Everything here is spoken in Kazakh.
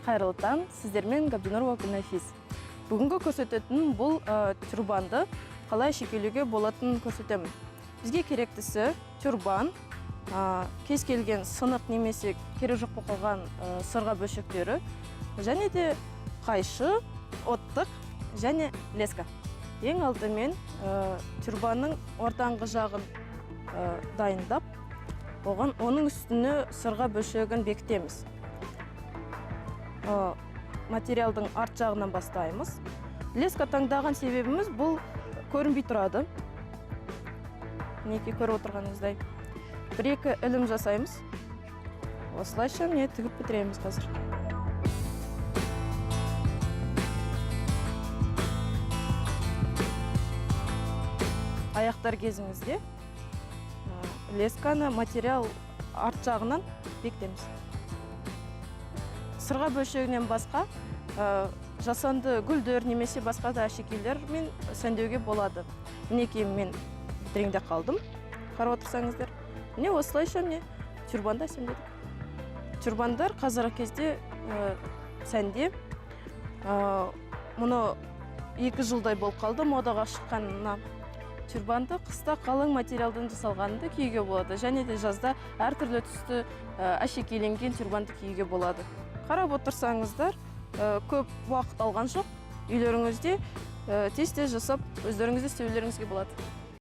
Қайырлы таң, сіздермен Габдинурова Гүлнафиз. Бүгінгі көрсететін бұл тюрбанды қалай шекелеуге болатынын көрсетемін. Бізге керектісі тюрбан, кез келген сынық немесе керек жоқ болып қалған сырға бөлшектері, және де қайшы, оттық және леска. Ең алдымен тюрбанның ортаңғы жағын дайындап, оның үстіне сырға бөлшегін бекітеміз. Материалдың арт жағынан бастаймыз. Леска таңдаған себебіміз бұл көрінбей тұрады. Мінекей көріп отырғаныңыздай. Бір-екі ілім жасаймыз. Осылайша міне тігіп бітіреміз қазір. Аяқтар кезіңізде лесканы материал арт жағынан бекітеміз. Сырға бөлшегінен басқа жасанды гүлдер немесе басқа да әшекейлермен сәндеуге болады. Мінекей мен бітіреңде қалдым, қарап отырсаңыздар. Міне осылайша міне тюрбанды әсемдедік. Тюрбандар қазіргі кезде сәнде. Мұны 2 жылдай болып қалды модаға шыққанына. Тюрбанды қыста қалың материалдан жасалғанды киюге болады. Және де жазда әртүрлі түсті әшекейленген тюрбанды киюге болады. Қарап отырсаңыздар, көп уақыт алған жоқ. Үйлеріңізде тез-тез жасап, өздеріңізде істеулеріңізге болады.